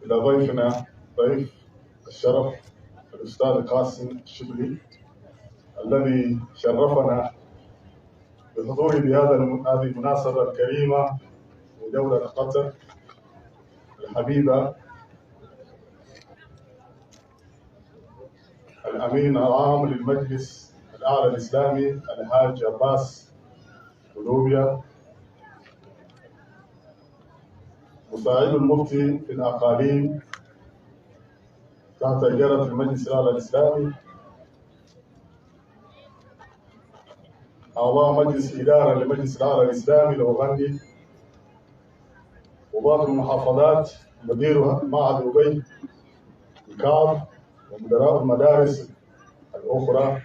إلى ضيفنا ضيف الشرف الأستاذ قاسم الشبلي الذي شرفنا بحضوره بهذا هذه المناسبة الكريمة لدولة قطر الحبيبة، الأمين العام للمجلس الأعلى الإسلامي الحاج عباس بولوبيا، مساعد المفتي في الأقاليم تحت إدارة المجلس الأعلى الإسلامي، أعضاء مجلس إدارة لمجلس الأعلى الإسلامي الأوغندي، وباقي المحافظات، مدير معهد أبي الكعب ومدراء المدارس الأخرى،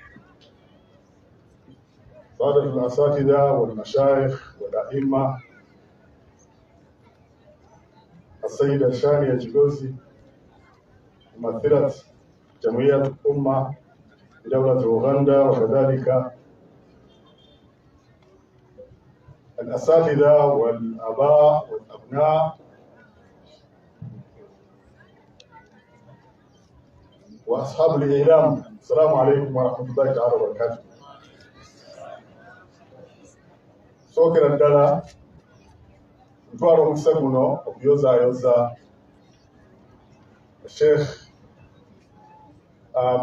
سادة الأساتذة والمشايخ والأئمة، السيدة شانية جيغوزي ممثلة جمعية الأمة بدولة أوغندا، وكذلك الأساتذة والآباء والأبناء وأصحاب الإعلام، السلام عليكم ورحمة الله تعالى وبركاته. Sookera ddala ntwala omukisa guno okuyozaayoza Sheikh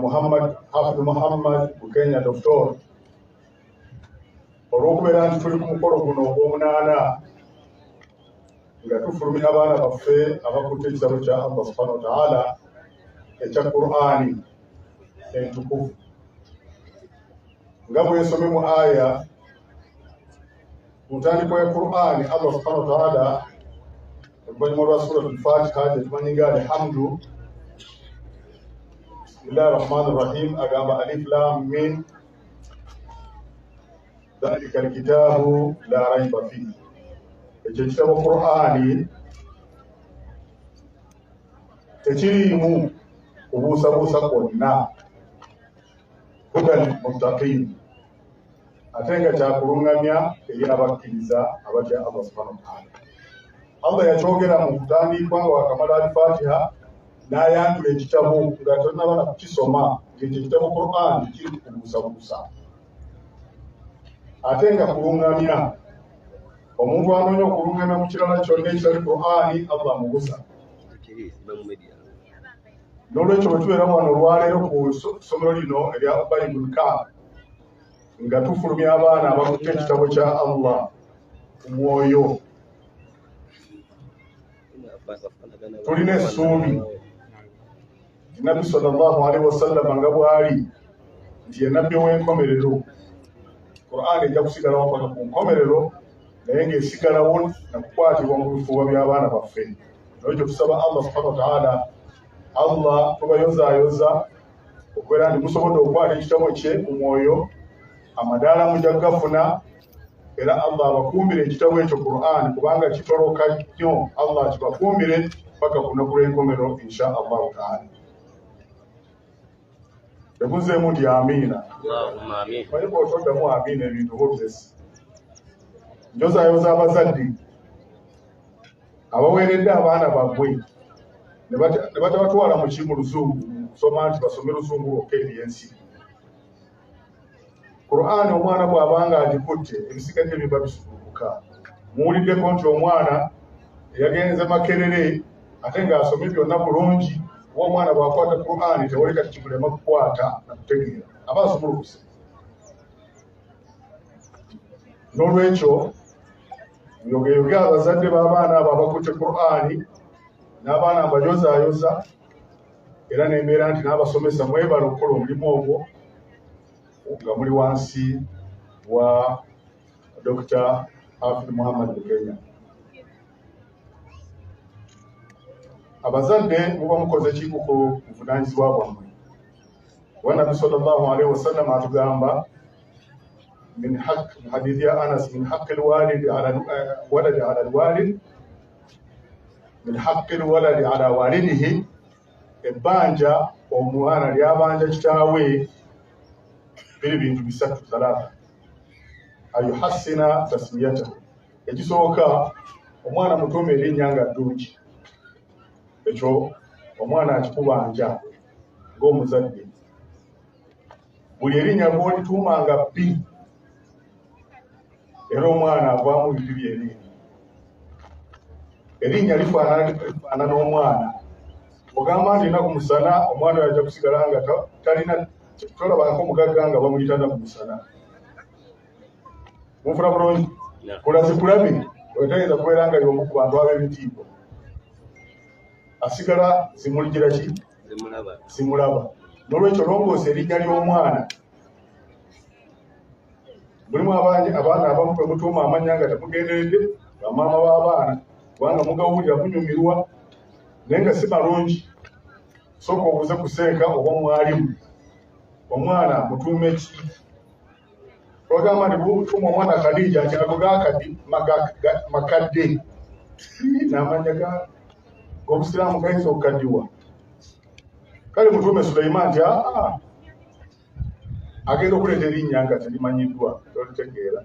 Muhammad Hafidh Muhammad Bukenya Doctor olw'okubeera nti tuli ku mukolo guno ogw'omunaana nga tufulumya abaana baffe abakutte ekitabo kya Allah subhanahu wa ta'ala ekya Qur'ani entukuvu nga bwensome mu aya mu ntandikwa ya Qur'ani. Allah subhanahu wa ta'ala oluvannyuma lwa Surat al-Fatiha gye tumanyi nga alhamdu, bismillahi rahmani rahim, agamba alif lam mim dhalika alkitabu la raiba fihi. Ekyo ekitabo Qur'ani tekiriimu kubuusabuusa kwonna, hudan muttaqin, ate nga kyakuluŋŋamya eri abakkiriza abatya Allah subhanahu wa ta'ala. Allah yakyogera mu kutandikwa nga wakamala al-Fatiha n'ayanjula ekitabo nga tonnaba na kukisoma ng'ekyo ekitabo Qur'an tekiri kubuusabuusa, ate nga kuluŋŋamya. Omuntu anoonya okuluŋŋamya mu kirala kyonna ekitali Qur'ani, Allah amubuza. N'olwekyo bwe tubeera wano olwaleero ku ssomero lino erya Ubay ibn Ka'b nga tufulumya abaana abakutte ekitabo kya Allah ku mwoyo, tulina essuubi Nabbi sallallahu alaihi wasallama nga bw'ali nti ye nabbi ow'enkomerero, Qur'an ejja kusigalawo paka ku nkomerero, naye ng'esigalawo nakukwatibwa mu bifuba by'abaana baffe. Nolwekyo tusaba Allah subhanahu wa ta'ala, Allah tubayozaayoza okubeera nti musobodde okukwata ekitabo kye ku mwoyo, amadaala mujja kugafuna, era Allah abakuumire ekitabo ekyo Qur'an kubanga kitoloka nnyo. Allah akibakuumire paka ku lunaku lw'enkomerero insha Allahu ta'ala. Temuzeemu nti amiina. Manyi bw'otoddamu amiina ebintu oba obirese. Njozaayoza abazadde abaweeredde abaana baabwe ne batabatwala mu ki mu luzungu kusoma nti basome luzungu lwokka ebyensi. Qur'an omwana bw'abanga agikutte ebisigadde biba bisukulukuka. Muwuliddeko nti omwana eyagenze Makerere ate ng'asomye byonna bulungi, oba omwana bw'akwata Qur'an tewali kati kimulema kukwata na kutegeera, aba asumulukuse. N'olwekyo muyogeyoge abazadde b'abaana abo abakutte Qur'ani n'abaana mbayozaayoza, era n'embeera nti n'abasomesa mwebale okukola omulimu ogwo nga muli wansi wa Dr. Hafidh Muhammad Bukenya. Abazadde muba mukoze ki ku buvunaanyizibwa bwammwe? Kuba Nabbi sallallahu alaihi wasallam atugamba min haqq, mu hadithi ya Anas, min haqqi alwalidi ala waladi ala alwalid, min haqqi alwaladi ala walidihi, ebbanja omwana lyabanja kitaawe biri bintu bisatu, thalatha ayuhassina tasmiyatahu. Ekisooka, omwana mutuume erinnya nga ddungi. Ekyo omwana akikubanja ng'omuzadde. Buli erinnya lw'olituuma nga bbi, era omwana avaamu bibi byennyini. Erinnya lifaanana n'omwana. Ogamba nti nnaku musana, omwana oyo ajja kusigala nga talina, tolabangako mugagga nga bamuyita nnaku musana. Munfuna bulungi? Kulaze kulabe, oyo tayinza kubeera nga y'omu ku bantu ab'ebitiibwa. Asigala zimuligira ki? Zimulaba. N'olwekyo longoosa erinnya ly'omwana. Mulimu abaana abamu bwe mutuuma amannya nga temugenderedde, bamaama b'abaana, kubanga mugawulira munyumirwa, naye nga si malungi. Sooka obuuze ku seeka oba mwalimu, omwana mutuume ki? Twagamba nti butuuma omwana Khadija nti ago makadde, n'amannya g'obusiraamu gayinza okukaddiwa. Kale mutuume Sulaiman nti aa agenda okuleeta erinnya nga terimanyiddwa, tolitegeera.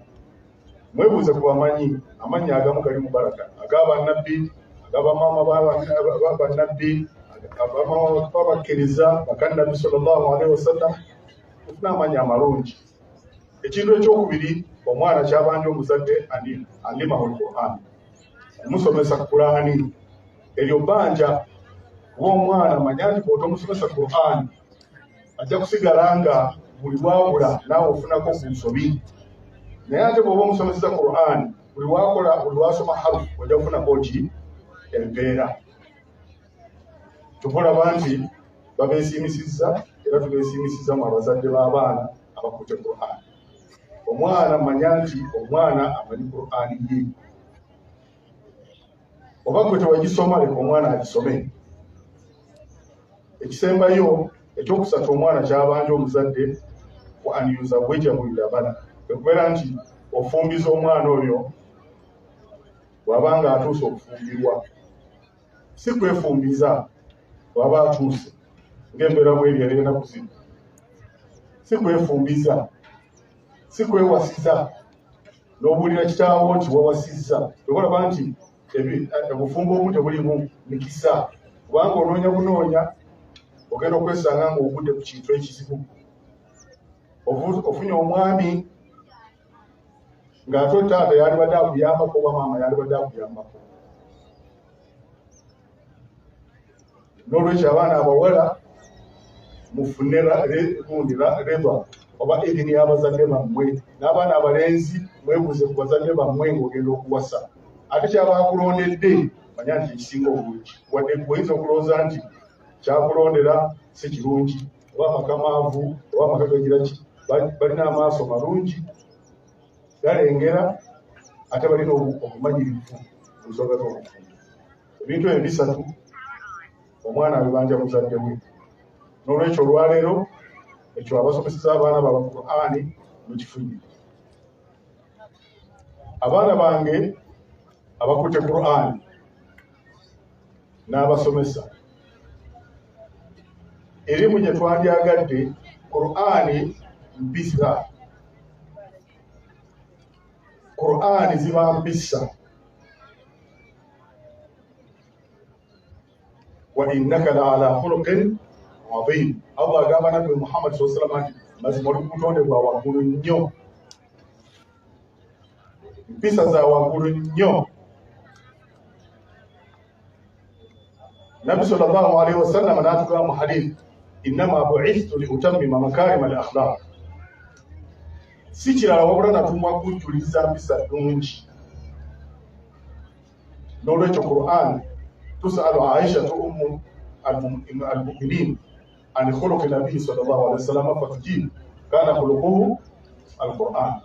Mwebuuze ku bamanyi, amannya agamu gali mu baraka, ag'abannabbi, ag'abamaama bannabbi, abamaama babakkiriza bakannabbi sallallahu alaihi wasallam. Tufune amannya amalungi. Ekintu ekyokubiri omwana kyabanja omuzadde alimahu Qur'an, kumusomesa Qur'ani. Eryo bbanja, kuba omwana manya nti bw'otomusomesa Qur'ani ajja kusigala nga buli lwabula naawe ofunako ku nsobi. Naye ate bw'oba omusomeseza Qur'ani, buli lwakola, buli lwasoma harufu ojja kufunako ki? Empeera. Tukulaba nti babeesiimisizza, era tubeesiimisizza mu abazadde b'abaana abakutte Qur'ani. Omwana manya nti omwana amanyi Qur'ani ye. Oba gwe tewagisoma, leka omwana agisome. Ekisembayo ekyokusatu omwana kyabanja omuzadde wa an yuzawijahu ila balad, okubeera nti ofumbiza omwana oyo bw'aba nga atuuse okufumbirwa, si kwefumbiza bw'aba atuuse ng'embeera bweri ey'ennaku zino, si kwefumbiza, si kwewasiza n'obuulira kitaawo nti wawasizza. Obalaba nti obufumbo obu tebulimu mikisa, kubanga onoonya bunoonya, ogenda okwesanga ng'ogudde ku kintu ekizibu. Ofunye omwami ng'ate taata yalibadde akuyambako oba maama yalibadde akuyambako. N'olwekyo abaana abawala mufune gundi reba oba idini y'abazadde bammwe, n'abaana abalenzi mwebuuze ku bazadde bammwe ng'ogenda okuwasa. Ate kyaba akulondedde manya nti ekisinga obulungi, wadde oyinza okulowooza nti kyakulondera si kirungi, oba amaka maavu oba amaka gagira ki, balina amaaso malungi galengera, ate balina obumanyirivu mu nsonga z'obufumbo. Ebintu ebyo bisatu omwana abibanja muzadde we. N'olwekyo olwaleero ekyo abasomeseza abaana baba Qur'ani mukifunye. Abaana bange abakutte Qur'ani n'abasomesa erimu gye twandyagadde. Qur'ani mpisa, Qur'ani ziba mpisa. Wa innaka la ala khuluqin adhim. Allah agamba Nabbi Muhammad sallallahu alaihi wasallam nti mazima oli ku butonde bwa waggulu nnyo, mpisa za waggulu nnyo. Nabbi sallallahu alaihi wasallam n'atugamba mu hadith, innama bu'ithtu li utammima makarima al akhlaq, si kirala wabula natumwa kujjuliza mpisa nnungi. N'olwekyo Qur'an tusalu Aisha ummu al-mu'minin an khuluqi nabii sallallahu alaihi wasallam fatujib kana khuluquhu al-Qur'an.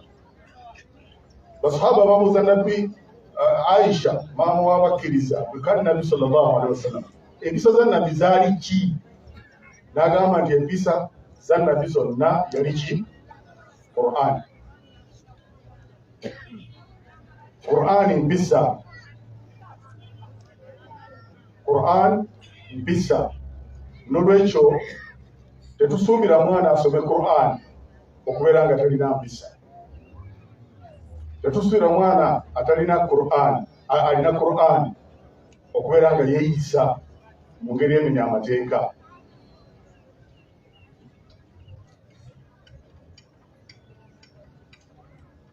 Basahaba babuuza Nabbi Aisha maama w'abakkiriza bwekali Nabbi sallallahu alaihi wasallam empisa za Nabbi zaali ki? N'agamba nti empisa za Nabbi zonna yali ki? Qur'an. Qur'an mpisa, Qur'an mpisa. N'olwekyo tetusuubira mwana asome Qur'an okubeera nga talina mpisa. Tetusuubira mwana atalina Qur'an, alina Qur'an okubeera nga yeeyisa. Mu ngeri emenya amateeka.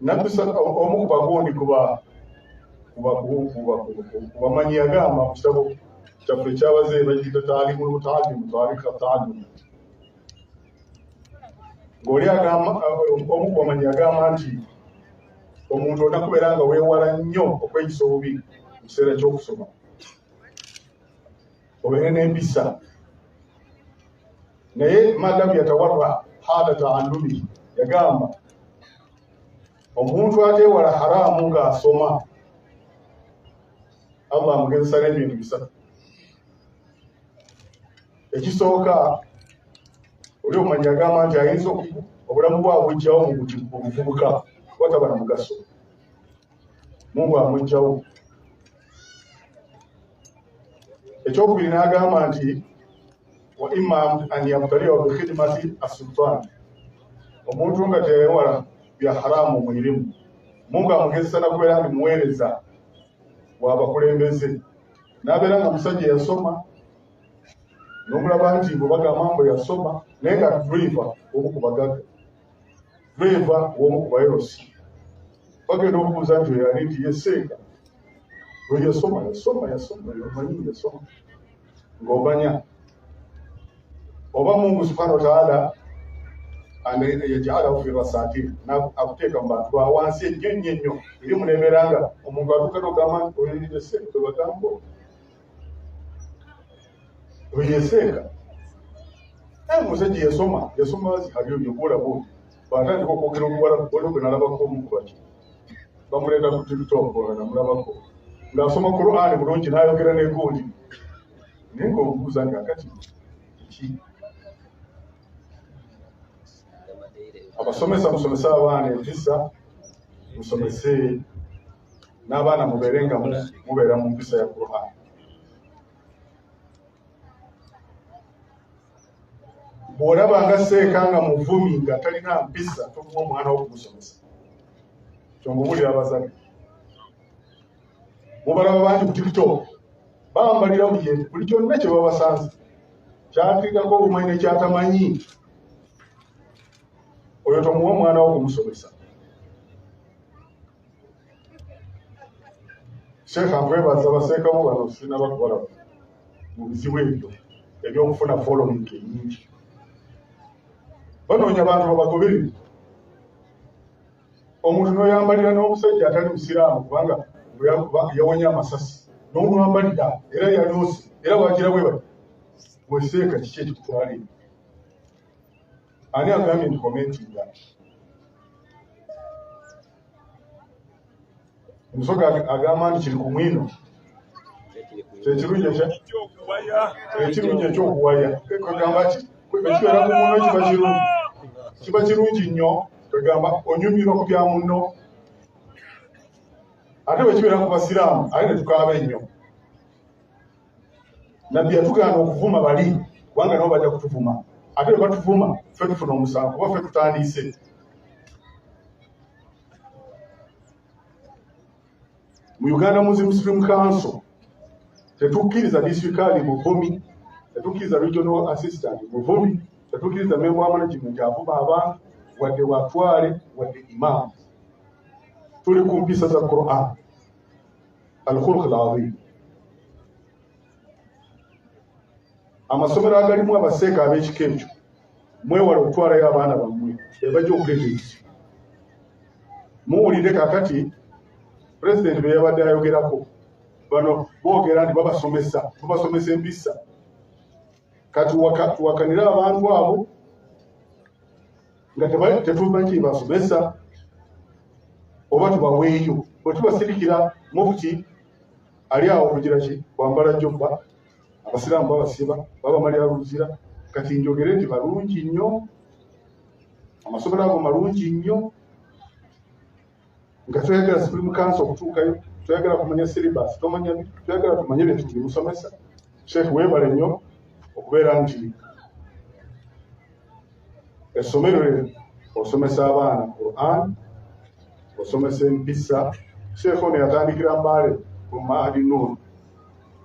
Nabbi omu ku bagundi kubamanyi yagamba mu kitabo kyaffe ekyabazeeyi bagiyita Taalimul Mutaallimu Taarika Taallim, ng'oli agamba, omu ku bamanyi yagamba nti omuntu olina kubeera nga weewala nnyo okweyisa obubi mu kiseera ky'okusoma, obeere n'empisa. Naye madamu yatawarra haala taallumi, yagamba omuntu ateewala haraamu ng'asoma, Allah amugezesa n'ebintu bisatu. Ekisooka, oli omumanyi agamba nti ayinza obulamu bwe abugyawo mu buvubuka kuba taba na mugaso, Mungu amugyawo. Ekyokubiri n'agamba nti wa imma an yabtaliwa bi khidmati assultan, omuntu nga teyewala bya haramu mu irimu, Mungu amugezesa nakubeera nti muweereza w'abakulembeze, n'abeera nga musajja yasoma, n'omulaba nti bwe bagamba mbu yasoma, naye nga driver omu ku bagagga, driver w'omu ku baerosi, bagenda okubuuza nti oyo ani, nti ye seeka oyo yasoma, yasoma, yasoma, omanyi yasoma, ng'omanya oba Mungu subhanahu wa ta'ala yajalahu fi rasatir, akuteeka mu bantu ba wansi ennyo ennyo ennyo, eri munebeera nga omuntu atuuka n'ogamba nti oyo ye seeka gwe bagamba oyo ye seeka. Naye omusajja yasoma, yasoma zihali oyo gwolaba oyo, bw'atandika okwogera oluwala waliwo gwe nalabako omu ku baki bamuleeta ku TikTok nga namulabako ng'asoma Qur'ani bulungi n'ayogera n'egundi, naye ng'omubuuza nga kati ki. Abasomesa musomese abaana empisa, musomese n'abaana mubeere nga mubeera mu mpisa ya Qur'an. Bw'olaba nga seeka nga muvumi nga talina mpisa, tomuwa omwana wo kumusomesa. Kyongubuulira abazadde, mubalaba bangi ku TikTok bambalira buli kyonna kye babasanze, kyateekako obumanyi nekyatamanyi, oyo tomuwa omwana wo kumusomesa. Sheekha nkwebaza, baseekamu bano sinaba kubalaba mu bizibu ebyo eby'okufuna following ennyingi, banoonya bantu babagoberere. Omuntu n'oyambalira n'omusajja atali musiraamu kubanga yawonye amasasi, n'omwambalira era yaloose era wagira bwe bati weseeka, kiki ekikutwala ebyo? Ani agambye nti commentinga? Omusoga agamba nti kiri ku mwino kyekirungi ekirungi ekyokuwaya, kwegamba ki ekibeera ku munno kiba kirungi, kiba kirungi nnyo, kwegamba onyumirwa ku bya munno. Ate bwe kibeera ku basiraamu ate ne tukaaba ennyo. Nabbi yatugaana okuvuma bali kubanga nabo bajja kutuvuma, ate bwe batuvuma ffe tufuna omusango kuba ffe tutandiise. Mu Uganda Muslim Supreme Council tetukkiriza district muvumi, tetukkiriza regional assistant muvumi, tetukkiriza member wa management avuma abantu, wadde watwale wadde imam. Tuli ku mpisa za Quran, al-khuluq al-azim. Amasomero agalimu abaseeka ab'ekika ekyo mwewale okutwalayo abaana bammwe, bebajja okuleeta ekizibu. Muwulire kakati pulezidenti bye yabadde ayogerako, bano boogera nti babasomesa, tubasomesa empisa. Kati tuwakanire abantu abo nga tetumanyi basomesa oba tubaweeyo. Bwe tubasirikira mufti ali awo kugira ki kwambala jobba, abasiraamu babasiba babamalira luzira. Kati njogere nti balungi nnyo, amasomero ago malungi nnyo, nga toyagala Supreme Council okutuukayo, toyagala kumanya syllabus, tomanya, toyagala tumanye bye tulimusomesa. Sheikh weebale nnyo okubeera nti essomero lino osomesa abaana Quran, osomesa empisa. Sheikh ono yatandikira Mbale ku Mahadi Nur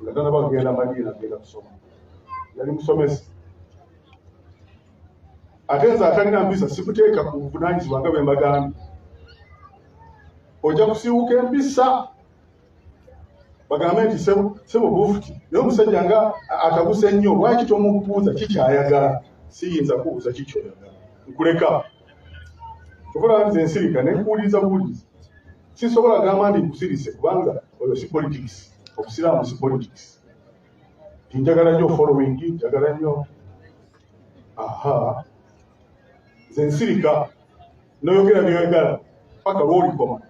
nga tanaba kugenda Madina agenda kusoma. Yali musomesa. Ate nze atalina mpisa sikuteeka ku buvunaanyizibwa nga bwe mbagambye. Ojja kusiiwuka empisa bagambe nti sebo bufuti, naye omusajja nga atabuse nnyo, lwaki tomubuuza kikyayagala? Siyinza kubuuza kikyoyagala, nkuleka. Tokola nze nsirika ne nkuwuliriza buwuliriza. Sisobola gamba nti nkusirise kubanga oyo si politics, obusiraamu si politics. Njagala nnyo following, njagala nnyo aha, nze nsirika noyogera byoyagala paka lwolikoma.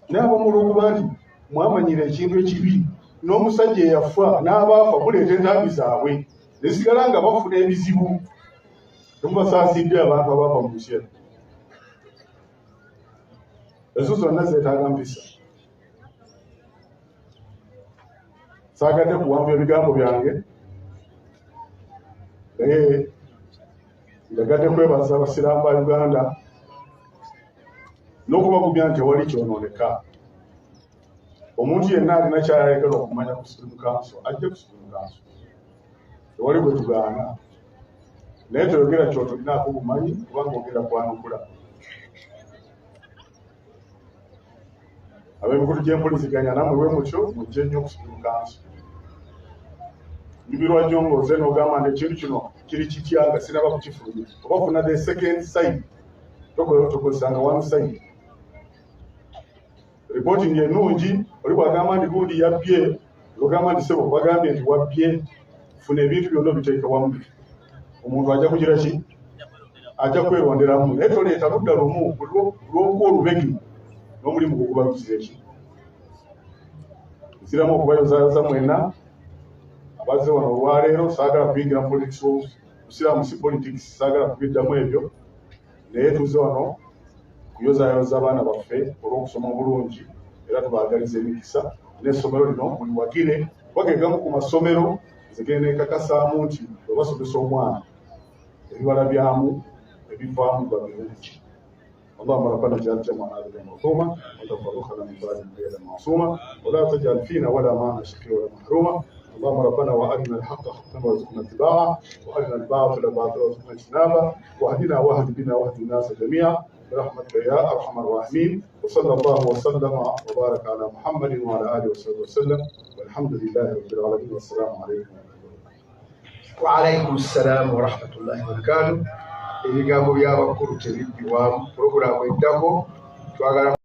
Naye abamu olwokuba nti mwamanyira ekintu ekibi n'omusajja eyafa n'abaafa muleeta entambi zaabwe nesigala nga bafuna ebizibu, temubasaasidde abantu abaafa mu nsi eno. Ezo zonna zeetaaga mpisa. Saagadde kuwanvuya ebigambo byange, naye njagadde kwebaza abasiraamu ba Uganda n'okubagumya nti tewali kyonooneka. Omuntu yenna alina kyayagala okumanya ku Supreme Council ajje ku Supreme Council, tewali bwe tugaana, naye toyogera kyotolinaako bumanyi kubanga ogenda kwanukula. Ab'emikutu gy'empuliziganya nammwe bwe mutyo mujje nnyo ku Supreme Council. Nyumirwa nnyo ng'oze n'ogamba nti ekintu kino kiri kitya nga sinaba kukifulumya, oba funa the second side, tokozesanga one side. Reporting ennungi, oli bw'agamba nti gundi yabbye, ogamba nti sebo bagambye nti wabbye, funa ebintu byonna obiteeke wamu, omuntu ajja kugira ki? Ajja kweronderamu. Naye toleeta ludda lumu lw'okuwa olubegi n'omulimu gwo guba guzira eki. Nziramu okubayozaayoza mwenna abazze wano olwaleero. Saagala kuyingira mu politics, busiraamu si politics, saagala kubiddamu ebyo, naye tuzze wano kuyozaayoza abaana baffe olw'okusoma obulungi, era tubaagaliza emikisa n'essomero lino muliwagire, kuba ge gamu ku masomero nze geneekakasaamu nti bwe basomesa omwana ebibala byamu ebivaamu biba birungi. اللهم ربنا اجعل جمعنا هذا مرحوما وتفرقنا من بعد غير معصوما ولا تجعل فينا ولا معنا شقيا ولا محروما. اللهم ربنا وارنا الحق حقا وارزقنا اتباعه، وارنا الباطل باطلا وارزقنا اجتنابه، واهدنا واهد بنا واهد الناس جميعا برحمتك يا ارحم الراحمين. وصلى الله وسلم وبارك على محمد وعلى اله وصحبه وسلم، والحمد لله رب العالمين، والسلام عليكم ورحمه الله. وعليكم السلام ورحمة الله وبركاته. Ebigambo by'abakulu tebibbibwamu. Pulogulaamu eddako twagala